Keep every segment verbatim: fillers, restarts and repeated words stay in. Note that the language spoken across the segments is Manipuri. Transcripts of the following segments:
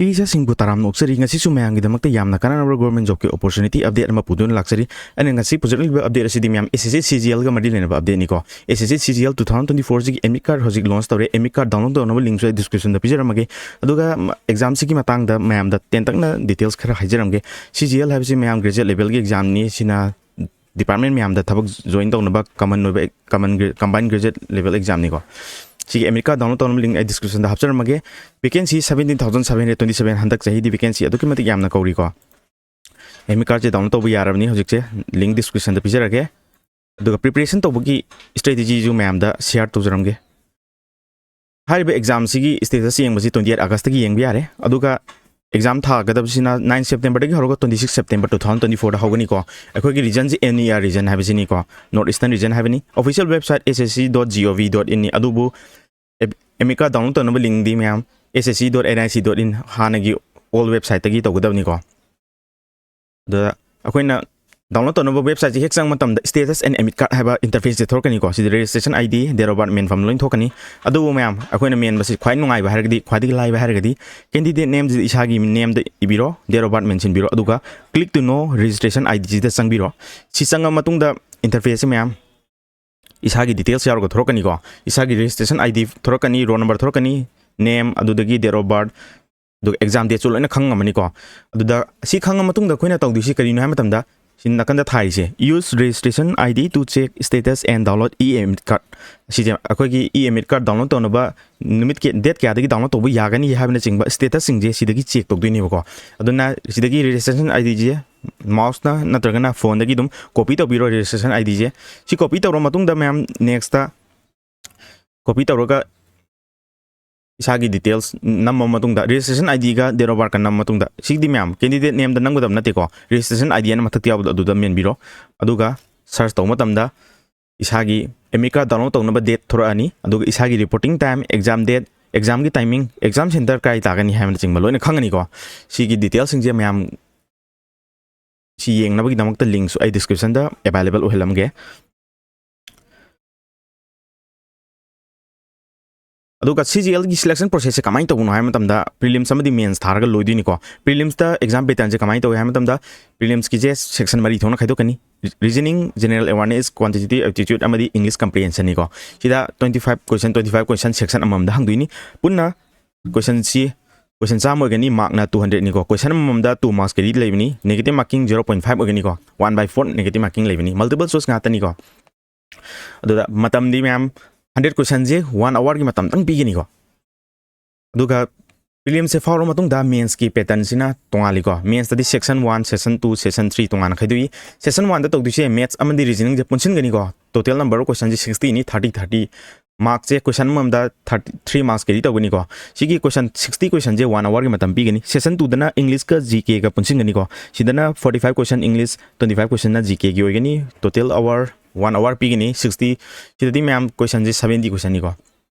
ꯏꯆꯥꯁꯤꯡꯕꯨ ꯇꯔꯥꯝꯅ ꯑꯣꯛꯆꯔꯤ꯫ ꯉꯁꯤꯁꯨ ꯃꯌꯥꯝꯒꯤꯗꯃꯛꯇ ꯌꯥꯝꯅ ꯀꯥꯟꯅꯔꯕ government jobꯀꯤ opportunity update ꯑꯃ ꯄꯨꯗꯨꯅ ꯂꯥꯛꯆꯔꯤ꯫ ꯑꯩꯅ ꯉꯁꯤ ꯄꯨꯖꯔꯛꯂꯤꯕ update ꯑꯁꯤꯗꯤ ꯃꯌꯥꯝ S S C C G Lꯒ ꯃꯔꯤ ꯂꯩꯅꯕ updateꯅꯤꯀꯣ꯫ S S C C G L two thousand twenty-fourꯁꯤꯒꯤ admit card ꯍꯧꯖꯤꯛ launch ꯇꯧꯔꯦ꯫ Admit card download ꯇꯧꯅꯕ linkꯁꯨ ꯑꯩ descriptionꯗ ꯄꯤꯖꯔꯝꯃꯒꯦ꯫ ꯑꯗꯨꯒ examꯁꯤꯒꯤ ꯃꯇꯥꯡꯗ ꯃꯌꯥꯝꯗ ꯇꯦꯟꯇꯛꯅ details ꯈꯔ ꯍꯥꯏꯖꯔꯝꯒꯦ꯫ C G L ꯍꯥꯏꯕꯁꯤ ꯃꯌꯥꯝ graduate levelꯒꯤ examꯅꯤ꯫ ꯁꯤꯅ department ꯃꯌꯥꯝꯗ ꯊꯕꯛ join ꯇꯧꯅꯕ common ꯑꯣꯏꯕ common combined graduate level examꯅꯤꯀꯣ꯫ ꯁꯤꯒꯤ admit card download ꯇꯧꯅꯕ link ꯑꯩ descriptionꯗ ꯍꯥꯞꯆꯔꯝꯃꯒꯦ꯫ Vacancy seventeen thousand seven hundred twenty seven, ꯍꯟꯗꯛ ꯆꯍꯤꯗꯤ vacancy ꯑꯗꯨꯛꯀꯤ ꯃꯇꯤꯛ ꯌꯥꯝꯅ ꯀꯧꯔꯤꯀꯣ꯫ Admit cardꯁꯦ download ꯇꯧꯕ ꯌꯥꯔꯕꯅꯤ ꯍꯧꯖꯤꯛꯁꯦ, link descriptionꯗ ꯄꯤꯖꯔꯒꯦ꯫ ꯑꯗꯨꯒ preparation ꯇꯧꯕꯒꯤ strategyꯁꯨ ꯃꯌꯥꯝꯗ share ꯇꯧꯖꯔꯝꯒꯦ꯫ ꯍꯥꯏꯔꯤꯕ examꯁꯤꯒꯤ status ꯌꯦꯡꯕꯁꯤ twenty eight Augustꯇꯒꯤ ꯌꯦꯡꯕ ꯌꯥꯔꯦ꯫ ꯑꯗꯨꯒ exam ꯊꯥꯒꯗꯕꯁꯤꯅ nine Septemberꯗꯒꯤ ꯍꯧꯔꯒ twenty six September two thousand twenty fourꯗ ꯍꯧꯒꯅꯤꯀꯣ꯫ ꯑꯩꯈꯣꯏꯒꯤ regionꯁꯤ N E R region ꯍꯥꯏꯕꯁꯤꯅꯤꯀꯣ, North Eastern Region ꯍꯥꯏꯕꯅꯤ꯫ Official website S S C dot gov dot inꯅꯤ꯫ ꯑꯗꯨꯕꯨ admit card download ꯇꯧꯅꯕ linkꯗꯤ ꯃꯌꯥꯝ S S C dot N I C dot in ꯍꯥꯟꯅꯒꯤ old websiteꯇꯒꯤ ꯇꯧꯒꯗꯕꯅꯤꯀꯣ꯫ ꯑꯗꯨꯗ ꯑꯩꯈꯣꯏꯅ download ꯇꯧꯅꯕ websiteꯁꯦ ꯍꯦꯛ ꯆꯪꯕ ꯃꯇꯝꯗ status and admit card ꯍꯥꯏꯕ interfaceꯁꯦ ꯊꯣꯔꯛꯀꯅꯤꯀꯣ꯫ ꯁꯤꯗ registration I D, date of birth ꯃꯦꯟꯐꯝ ꯂꯣꯏ ꯊꯣꯛꯀꯅꯤ꯫ ꯑꯗꯨꯕꯨ ꯃꯌꯥꯝ, ꯑꯩꯈꯣꯏꯅ ꯃꯦꯟꯕꯁꯤ ꯈ꯭ꯋꯥꯏ ꯅꯨꯡꯉꯥꯏꯕ ꯍꯥꯏꯔꯒꯗꯤ, ꯈ꯭ꯋꯥꯏꯗꯒꯤ ꯂꯥꯏꯕ ꯍꯥꯏꯔꯒꯗꯤ, candidate nameꯁꯤꯗ ꯏꯁꯥꯒꯤ nameꯗ ꯏꯕꯤꯔꯣ, date of birth ꯃꯦꯟꯁꯤꯟꯕꯤꯔꯣ, ꯑꯗꯨꯒ click to know registration IDꯁꯤ ꯆꯪꯕꯤꯔꯣ꯫ ꯁꯤ ꯆꯪꯉ ꯃꯇꯨꯡꯗ interfaceꯁꯦ ꯃꯌꯥꯝ ꯏꯁꯥꯒꯤ details ꯌꯥꯎꯔꯒ ꯊꯣꯔꯛꯀꯅꯤꯀꯣ꯫ ꯏꯁꯥꯒꯤ registration I D ꯊꯣꯔꯛꯀꯅꯤ, roll number ꯊꯣꯔꯛꯀꯅꯤ, name, ꯑꯗꯨꯗꯒꯤ date of birth, ꯑꯗꯨꯒ exam dateꯁꯨ ꯂꯣꯏꯅ ꯈꯪꯉꯝꯃꯅꯤꯀꯣ꯫ ꯑꯗꯨꯗ ꯁꯤ ꯈꯪꯉ ꯃꯇꯨꯡꯗ ꯑꯩꯈꯣꯏꯅ ꯇꯧꯗꯣꯏꯁꯤ ꯀꯔꯤꯅꯣ ꯍꯥꯏꯕ ꯃꯇꯝꯗ, ꯁꯤ ꯅꯥꯀꯟꯗ ꯊꯥꯔꯤꯁꯦ, "Use registration I D to check status and download e-admit card"꯫ ꯁꯤꯁꯦ ꯑꯩꯈꯣꯏꯒꯤ e-admit card download ꯇꯧꯅꯕ ꯅꯨꯃꯤꯠ ꯀꯌꯥ, date ꯀꯌꯥꯗꯒꯤ download ꯇꯧꯕ ꯌꯥꯒꯅꯤ ꯍꯥꯏꯕꯅꯆꯤꯡꯕ statusꯁꯤꯡꯁꯦ ꯁꯤꯗꯒꯤ check ꯇꯧꯗꯣꯏꯅꯦꯕꯀꯣ꯫ ꯑꯗꯨꯅ ꯁꯤꯗꯒꯤ registration IDꯁꯦ mouseꯅ ꯅꯠꯇ꯭ꯔꯒꯅ phoneꯗꯒꯤ ꯑꯗꯨꯝ copy ꯇꯧꯕꯤꯔꯣ registration IDꯁꯦ꯫ ꯁꯤ copy ꯇꯧꯔ ꯃꯇꯨꯡꯗ ꯃꯌꯥꯝ nextꯇ copy ꯇꯧꯔꯒ ꯏꯁꯥꯒꯤ details ꯅꯝꯃ ꯃꯇꯨꯡꯗ, registration IDꯒ date of birthꯀ ꯅꯝꯃ ꯃꯇꯨꯡꯗ, ꯁꯤꯗꯤ ꯃꯌꯥꯝ candidate nameꯗ ꯅꯝꯒꯗꯕ ꯅꯠꯇꯦꯀꯣ, registration ID ꯍꯥꯏꯅ ꯃꯊꯛꯇ ꯌꯥꯎꯕꯗꯣ ꯑꯗꯨꯗ ꯃꯦꯟꯕꯤꯔꯣ꯫ ꯑꯗꯨꯒ search ꯇꯧꯕ ꯃꯇꯝꯗ ꯏꯁꯥꯒꯤ admit card download ꯇꯧꯅꯕ date ꯊꯣꯔꯛꯑꯅꯤ, ꯑꯗꯨꯒ ꯏꯁꯥꯒꯤ reporting time, exam date, examꯒꯤ timing, exam center ꯀꯥꯏ ꯇꯥꯒꯅꯤ ꯍꯥꯏꯕꯅꯆꯤꯡꯕ ꯂꯣꯏꯅ ꯈꯪꯉꯅꯤꯀꯣ꯫ ꯁꯤꯒꯤ detailꯁꯤꯡꯁꯦ ꯃꯌꯥꯝ ꯁꯤ ꯌꯦꯡꯅꯕꯒꯤꯗꯃꯛꯇ linkꯁꯨ ꯑꯩ descriptionꯗ available ꯑꯣꯏꯍꯜꯂꯝꯒꯦ꯫ ꯑꯗꯨꯒ ꯁꯤ ꯖꯤ ꯑꯦꯜꯒꯤ ꯁꯦꯂꯦꯛꯁꯟ ꯄ꯭ꯔꯣꯁꯦꯁꯁꯦ ꯀꯃꯥꯏꯅ ꯇꯧꯕꯅꯣ ꯍꯥꯏꯕ ꯃꯇꯝꯗ, ꯄ꯭ꯔꯤꯂꯤꯝꯁ ꯑꯃꯗꯤ ꯃꯦꯟꯁ ꯊꯥꯔꯒ ꯂꯣꯏꯗꯣꯏꯅꯤꯀꯣ꯫ ꯄ꯭ꯔꯤꯂꯤꯝꯁꯇ ꯑꯦꯛꯖꯥꯝ ꯄꯦꯇꯔꯟꯁꯦ ꯀꯃꯥꯏꯅ ꯇꯧꯏ ꯍꯥꯏꯕ ꯃꯇꯝꯗ, ꯄ꯭ꯔꯤꯂꯤꯝꯁꯀꯤꯁꯦ ꯁꯦꯛꯁꯟ ꯃꯔꯤ ꯊꯣꯛꯅ ꯈꯥꯏꯗꯣꯛꯀꯅꯤ: ꯔꯤꯖꯅꯤꯡ, ꯖꯦꯅꯔꯦꯜ ꯑꯦꯋꯥꯔꯅꯦꯁ, ꯀ꯭ꯋꯥꯟꯇꯤꯇꯦꯇꯤꯚ ꯑꯦꯞꯇꯤꯇ꯭ꯌꯨꯠ ꯑꯃꯗꯤ ꯏꯪꯂꯤꯁ ꯀꯝꯄ꯭ꯔꯤꯍꯦꯟꯁꯟꯅꯤꯀꯣ꯫ ꯁꯤꯗ twenty five question, twenty five question section ꯑꯃꯃꯝꯗ ꯍꯪꯗꯣꯏꯅꯤ꯫ ꯄꯨꯟꯅ ꯀꯣꯏꯁꯟꯁꯤ, ꯀꯣꯏꯁꯟ ꯆꯥꯝꯃ ꯑꯣꯏꯒꯅꯤ, ꯃꯥꯔꯛꯅ two hundredꯅꯤꯀꯣ꯫ ꯀꯣꯏꯁꯟ ꯑꯃꯃꯝꯗ two marks carry ꯂꯩꯕꯅꯤ꯫ Negative marking zero point five ꯑꯣꯏꯒꯅꯤꯀꯣ꯫ One by four negative marking ꯂꯩꯕꯅꯤ꯫ Multiple choice ꯉꯥꯛꯇꯅꯤꯀꯣ꯫ ꯑꯗꯨꯗ ꯃꯇꯝꯗꯤ ꯃꯌꯥꯝ, hundred questionꯁꯦ one hourꯒꯤ ꯃꯇꯝꯗꯪ ꯄꯤꯒꯅꯤꯀꯣ꯫ ꯑꯗꯨꯒ ꯄ꯭ꯔꯤꯂꯤꯝꯁꯁꯦ ꯐꯥꯎꯔꯕ ꯃꯇꯨꯡꯗ ꯃꯦꯟꯁꯀꯤ ꯄꯦꯇꯔꯟꯁꯤꯅ ꯇꯣꯉꯥꯜꯂꯤꯀꯣ꯫ ꯃꯦꯟꯁꯇꯗꯤ section one, section two, section three ꯇꯣꯉꯥꯟꯅ ꯈꯥꯏꯗꯣꯛꯏ꯫ ꯁꯦꯛꯁꯟ ꯋꯥꯟꯗ ꯇꯧꯗꯣꯏꯁꯦ ꯃꯦꯠꯁ ꯑꯃꯗꯤ ꯔꯤꯖꯅꯤꯡꯁꯦ ꯄꯨꯟꯁꯤꯟꯒꯅꯤꯀꯣ꯫ Total number of questionꯁꯦ sixtyꯅꯤ, thirty thirty꯫ ꯃꯥꯔꯛꯁꯦ ꯀꯣꯏꯁꯟ ꯑꯃꯃꯝꯗ thirty three marks carry ꯇꯧꯒꯅꯤꯀꯣ꯫ ꯁꯤꯒꯤ ꯀꯣꯏꯁꯟ, sixty questionꯁꯦ one hourꯒꯤ ꯃꯇꯝ ꯄꯤꯒꯅꯤ꯫ ꯁꯦꯛꯁꯟ ꯇꯨꯗꯅ ꯏꯪꯂꯤꯁꯀ ꯖꯤ ꯀꯦꯒ ꯄꯨꯟꯁꯤꯟꯒꯅꯤꯀꯣ꯫ ꯁꯤꯗꯅ forty five question English, twenty five questionna G ꯀꯦꯒꯤ ꯑꯣꯏꯒꯅꯤ꯫ Total hour, one hour ꯄꯤꯒꯅꯤ, sixty꯫ ꯁꯤꯗꯗꯤ ꯃꯌꯥꯝ ꯀꯣꯏꯁꯟꯁꯦ seventy questionꯅꯤꯀꯣ꯫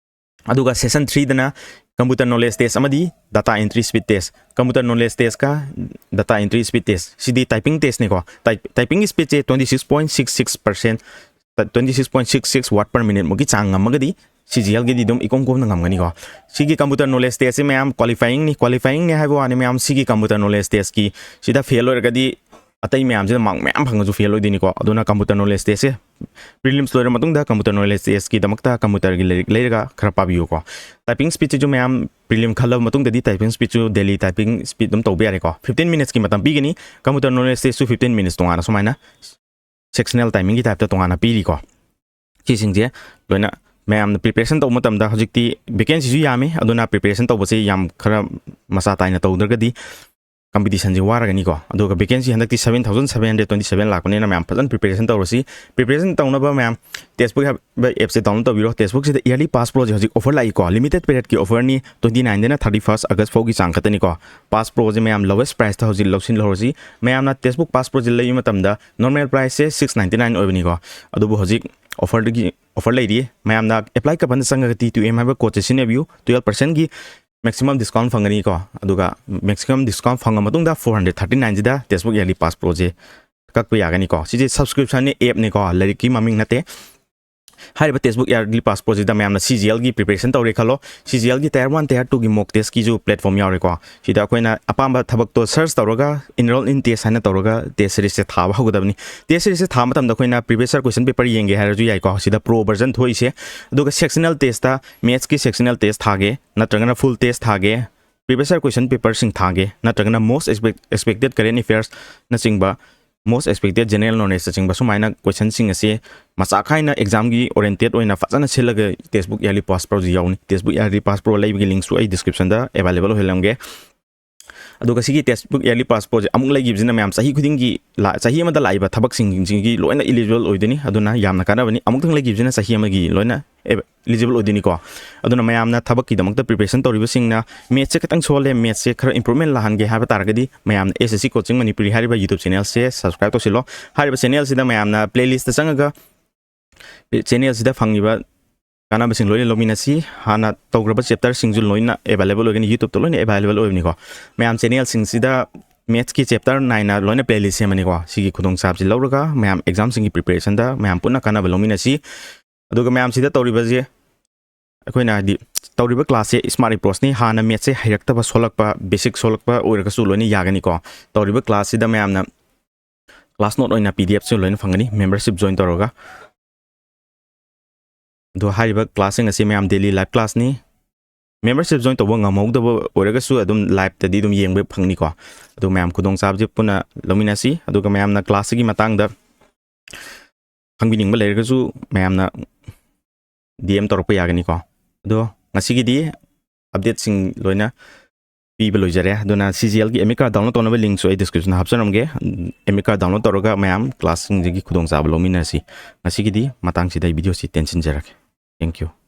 ꯑꯗꯨꯒ ꯁꯦꯛꯁꯟ ꯊ꯭ꯔꯤꯗꯅ computer knowledge test ꯑꯃꯗꯤ data entry speed test꯫ Computer knowledge testꯀ data entry speed test, ꯁꯤꯗꯤ typing testꯅꯤꯀꯣ꯫ Typingꯒꯤ speedꯁꯦ twenty six point six six percent, twenty six point six six word per minute ꯃꯨꯛꯀꯤ ꯆꯥꯡ ꯉꯝꯃꯒꯗꯤ ꯁꯤ ꯖꯤ ꯑꯦꯜꯒꯤꯗꯤ ꯑꯗꯨꯝ ꯏꯀꯣꯝ ꯀꯣꯝꯅ ꯉꯝꯒꯅꯤꯀꯣ꯫ ꯁꯤꯒꯤ computer knowledge testꯁꯦ ꯃꯌꯥꯝ qualifyingꯅꯤ, qualifyingꯅꯤ ꯍꯥꯏꯕ ꯋꯥꯅꯤ ꯃꯌꯥꯝ꯫ ꯁꯤꯒꯤ computer knowledge testꯀꯤ ꯁꯤꯗ ꯐꯦꯜ ꯑꯣꯏꯔꯒꯗꯤ ꯑꯇꯩ ꯃꯌꯥꯝꯁꯤꯗ ꯃꯥꯔꯛ ꯃꯌꯥꯝ ꯐꯪꯉꯁꯨ ꯐꯦꯜ ꯑꯣꯏꯗꯣꯏꯅꯤꯀꯣ꯫ ꯑꯗꯨꯅ computer knowledge testꯁꯦ, ꯄ꯭ꯔꯤꯂꯤꯝꯁ ꯂꯣꯏꯔ ꯃꯇꯨꯡꯗ computer knowledge testꯀꯤꯗꯃꯛꯇ computerꯒꯤ ꯂꯥꯏꯔꯤꯛ ꯂꯩꯔꯒ ꯈꯔ ꯄꯥꯕꯤꯌꯨꯀꯣ꯫ Typing speedꯁꯤꯁꯨ ꯃꯌꯥꯝ ꯄ꯭ꯔꯤꯂꯤꯝ ꯈꯜꯂꯕ ꯃꯇꯨꯡꯗꯗꯤ typing speedꯁꯨ daily typing speed ꯑꯗꯨꯝ ꯇꯧꯕ ꯌꯥꯔꯦꯀꯣ꯫ Fifteen minutesꯀꯤ ꯃꯇꯝ ꯄꯤꯒꯅꯤ꯫ Computer knowledge testꯁꯨ fifteen minutes ꯇꯣꯉꯥꯟꯅ ꯁꯨꯃꯥꯏꯅ sectionalꯒꯤ typeꯇ ꯇꯣꯉꯥꯟꯅ ꯄꯤꯔꯤꯀꯣ꯫ ꯁꯤꯁꯤꯡꯁꯦ ꯂꯣꯏꯅ ꯃꯌꯥꯝꯅ preparation ꯇꯧꯕ ꯃꯇꯝꯗ, ꯍꯧꯖꯤꯛꯇꯤ vacancyꯁꯨ ꯌꯥꯝꯃꯤ, ꯑꯗꯨꯅ preparationꯇꯧꯕꯁꯦ ꯌꯥꯝ ꯈꯔ ꯃꯆꯥ ꯇꯥꯏꯅ ꯇꯧꯗ꯭ꯔꯒꯗꯤ competitionꯁꯦ ꯋꯥꯔꯒꯅꯤꯀꯣ꯫ ꯑꯗꯨꯒ vacancy ꯍꯟꯗꯛꯇꯤ seven thousand seven hundred twenty seven ꯂꯥꯛꯄꯅꯤꯅ ꯃꯌꯥꯝ ꯐꯖꯅ preparation ꯇꯧꯔꯁꯤ꯫ Preparation ꯇꯧꯅꯕ ꯃꯌꯥꯝ Testbook ꯍꯥꯏꯕ appꯁꯦ download ꯇꯧꯕꯤꯔꯣ꯫ Testbookꯁꯤꯗ yearly pass proꯁꯦ ꯍꯧꯖꯤꯛ offer ꯂꯥꯛꯏꯀꯣ꯫ Limited periodꯀꯤ offerꯅꯤ, twenty nineꯗꯩꯅ thirty first August ꯐꯥꯎꯒꯤ ꯆꯥꯡ ꯈꯛꯇꯅꯤꯀꯣ꯫ Pass proꯁꯦ ꯃꯌꯥꯝ lowest priceꯇ ꯍꯧꯖꯤꯛ ꯂꯧꯁꯤꯜꯍꯧꯔꯁꯤ꯫ ꯃꯌꯥꯝꯅ Testbook pass proꯁꯦ ꯂꯩꯕ ꯃꯇꯝꯗ normal priceꯁꯦ six ninety nine ꯑꯣꯏꯕꯅꯤꯀꯣ꯫ ꯑꯗꯨꯕꯨ ꯍꯧꯖꯤꯛ offerꯗꯒꯤ offer ꯂꯩꯔꯤ꯫ ꯃꯌꯥꯝꯅ apply couponꯗ ꯆꯪꯉꯒ T two M ꯍꯥꯏꯕ codeꯁꯦ ꯁꯤꯖꯤꯟꯅꯕꯤꯌꯨ꯫ Twelve percentꯀꯤ maximum discount ꯐꯪꯒꯅꯤꯀꯣ꯫ ꯑꯗꯨꯒ maximum discount ꯐꯪꯉ ꯃꯇꯨꯡꯗ four hundred thirty nineꯁꯤꯗ Testbook yearly pass proꯁꯦ ꯀꯛꯄ ꯌꯥꯒꯅꯤꯀꯣ꯫ ꯁꯤꯁꯦ subscriptionꯅꯤ, appꯅꯤꯀꯣ, ꯂꯥꯏꯔꯤꯛꯀꯤ ꯃꯃꯤꯡ ꯅꯠꯇꯦ꯫ ꯍꯥꯏꯔꯤꯕ Test Book Yearly Passport ꯁꯤꯗ ꯃꯌꯥꯝꯅ C G L ꯒꯤ preparation ꯇꯧꯔꯦ ꯈꯜꯂꯣ, C G L ꯒꯤ Tier one, Tier two ꯒꯤ mock test ꯀꯤꯁꯨ platform ꯌꯥꯎꯔꯦꯀꯣ꯫ ꯁꯤꯗ ꯑꯩꯈꯣꯏꯅ ꯑꯄꯥꯝꯕ ꯊꯕꯛꯇꯣ search ꯇꯧꯔꯒ enroll in test ꯍꯥꯏꯅ ꯇꯧꯔꯒ test series ꯁꯦ ꯊꯥꯕ ꯍꯧꯒꯗꯕꯅꯤ꯫ Test series ꯁꯦ ꯊꯥꯕ ꯃꯇꯝꯗ ꯑꯩꯈꯣꯏꯅ previous year question paper ꯌꯦꯡꯒꯦ ꯍꯥꯏꯔꯁꯨ ꯌꯥꯏꯀꯣ꯫ ꯁꯤꯗ pro version ꯊꯣꯛꯏꯁꯦ꯫ ꯑꯗꯨꯒ sectional test ꯇ maths ꯀꯤ sectional test ꯊꯥꯒꯦ, ꯅꯠꯇ꯭ꯔꯒꯅ full test ꯊꯥꯒꯦ, previous year question paper ꯁꯤꯡ ꯊꯥꯒꯦ, ꯅꯠꯇ꯭ꯔꯒꯅ most expect-, expected current affairs ꯅꯆꯤꯡꯕ, most expected general knowledge ꯅꯆꯤꯡꯕ, ꯁꯨꯃꯥꯏꯅ question ꯁꯤꯡ ꯑꯁꯤ ꯃꯆꯥ ꯈꯥꯏꯅ exam ꯒꯤ oriented ꯑꯣꯏꯅ ꯐꯖꯅ ꯁꯤꯜꯂꯒ Test Book Yearly Passport ꯁꯤ ꯌꯥꯎꯅꯤ꯫ Test Book Yearly Passport ꯂꯩꯕꯒꯤ link ꯁꯨ ꯑꯩ description ꯗ available ꯑꯣꯏꯍꯜꯂꯝꯒꯦ꯫ ꯑꯗꯨꯒ ꯁꯤꯒꯤ Test Book Yearly Passport ꯁꯦ ꯑꯃꯨꯛ ꯂꯩꯈꯤꯕꯁꯤꯅ ꯃꯌꯥꯝ ꯆꯍꯤ ꯈꯨꯗꯤꯡꯒꯤ ꯂꯥ-, ꯆꯍꯤ ꯑꯃꯗ ꯂꯥꯛꯏꯕ ꯊꯕꯛꯁꯤꯡꯁꯤꯒꯤ ꯂꯣꯏꯅ eligible ꯑꯣꯏꯗꯣꯏꯅꯤ꯫ ꯑꯗꯨꯅ ꯌꯥꯝꯅ ꯀꯥꯟꯅꯕꯅꯤ꯫ ꯑꯃꯨꯛꯇꯪ ꯂꯩꯈꯤꯕꯁꯤꯅ ꯆꯍꯤ ꯑꯃꯒꯤ ꯂꯣꯏꯅ eligible ꯑꯣꯏꯗꯣꯏꯅꯤꯀꯣ꯫ ꯑꯗꯨꯅ ꯃꯌꯥꯝꯅ ꯊꯕꯛꯀꯤꯗꯃꯛꯇ preparation ꯇꯧꯔꯤꯕꯁꯤꯡꯅ maths ꯁꯦ ꯈꯤꯇꯪ ꯁꯣꯜꯂꯦ, maths ꯁꯦ ꯈꯔ improvement ꯂꯥꯛꯍꯟꯒꯦ ꯍꯥꯏꯕ ꯇꯥꯔꯒꯗꯤ ꯃꯌꯥꯝꯅ S S C Coaching Manipuri ꯍꯥꯏꯔꯤꯕ YouTube channel ꯁꯦ subscribe ꯇꯧꯁꯤꯜꯂꯣ꯫ ꯍꯥꯏꯔꯤꯕ channel ꯁꯤꯗ ꯃꯌꯥꯝꯅ playlist ꯇ ꯆꯪꯉꯒ channel ꯁꯤꯗ ꯐꯪꯉꯤꯕ ꯀꯥꯟꯅꯕꯁꯤꯡ ꯂꯣꯏꯅ ꯂꯧꯃꯤꯟꯅꯁꯤ꯫ ꯍꯥꯟꯅ ꯇꯧꯈ꯭ꯔꯕ chapter ꯁꯤꯡꯁꯨ ꯂꯣꯏꯅ available ꯑꯣꯏꯒꯅꯤ, YouTube ꯇ ꯂꯣꯏꯅ available ꯑꯣꯏꯕꯅꯤꯀꯣ꯫ ꯃꯌꯥꯝ channel ꯁꯤꯡꯁꯤꯗ maths ꯀꯤ chapter nine ꯅ ꯂꯣꯏꯅ playlist ꯁꯦꯝꯃꯅꯤꯀꯣ꯫ ꯁꯤꯒꯤ ꯈꯨꯗꯣꯡꯆꯥꯕꯁꯤ ꯂꯧꯔꯒ ꯃꯌꯥꯝ exam ꯁꯤꯡꯒꯤ preparation ꯗ ꯃꯌꯥꯝ ꯄꯨꯟꯅ ꯀꯥꯟꯅꯕ ꯂꯧꯃꯤꯟꯅꯁꯤ꯫ ꯑꯗꯨꯒ ꯃꯌꯥꯝꯁꯤꯗ ꯇꯧꯔꯤꯕꯁꯦ ꯑꯩꯈꯣꯏꯅ ꯍꯥꯏꯗꯤ ꯇꯧꯔꯤꯕ class ꯁꯦ smart approach ꯅꯤ꯫ ꯍꯥꯟꯅ maths ꯁꯦ ꯍꯩꯔꯛꯇꯕ, ꯁꯣꯜꯂꯛꯄ, basic ꯁꯣꯜꯂꯛꯄ ꯑꯣꯏꯔꯒꯁꯨ ꯂꯣꯏꯅ ꯌꯥꯒꯅꯤꯀꯣ꯫ ꯇꯧꯔꯤꯕ class ꯁꯤꯗ ꯃꯌꯥꯝꯅ class note ꯑꯣꯏꯅ P D F ꯁꯨ ꯂꯣꯏꯅ ꯐꯪꯒꯅꯤ membership join ꯇꯧꯔꯒ꯫ ꯑꯗꯣ ꯍꯥꯏꯔꯤꯕ class ꯁꯤꯡ ꯑꯁꯤ ꯃꯌꯥꯝ daily live class ꯅꯤ꯫ Membership join ꯇꯧꯕ ꯉꯝꯍꯧꯗꯕ ꯑꯣꯏꯔꯒꯁꯨ ꯑꯗꯨꯝ live ꯇꯗꯤ ꯑꯗꯨꯝ ꯌꯦꯡꯕ ꯐꯪꯅꯤꯀꯣ꯫ ꯑꯗꯣ ꯃꯌꯥꯝ ꯈꯨꯗꯣꯡꯆꯥꯕꯁꯦ ꯄꯨꯟꯅ ꯂꯧꯃꯤꯟꯅꯁꯤ꯫ ꯑꯗꯨꯒ ꯃꯌꯥꯝꯅ class ꯁꯤꯒꯤ ꯃꯇꯥꯡꯗ ꯈꯪꯕꯤꯅꯤꯡꯕ ꯂꯩꯔꯒꯁꯨ ꯃꯌꯥꯝꯅ D M ꯇꯧꯔꯛꯄ ꯌꯥꯒꯅꯤꯀꯣ꯫ ꯑꯗꯣ ꯉꯁꯤꯒꯤꯗꯤ update ꯁꯤꯡ ꯂꯣꯏꯅ ꯄꯤꯕ ꯂꯣꯏꯖꯔꯦ꯫ ꯑꯗꯨꯅ C G L ꯒꯤ admit card download ꯇꯧꯅꯕ link ꯁꯨ ꯑꯩ description ꯗ ꯍꯥꯞꯆꯔꯝꯒꯦ꯫ Admit card download ꯇꯧꯔꯒ ꯃꯌꯥꯝ class ꯁꯤꯡꯁꯤꯒꯤ ꯈꯨꯗꯣꯡꯆꯥꯕ ꯂꯧꯃꯤꯟꯅꯔꯁꯤ꯫ ꯉꯁꯤꯒꯤꯗꯤ ꯃꯇꯥꯡꯁꯤꯗ ꯑꯩ video ꯁꯤ ꯇꯦꯟꯁꯤꯟꯖꯔꯒꯦ꯫ Thank you꯫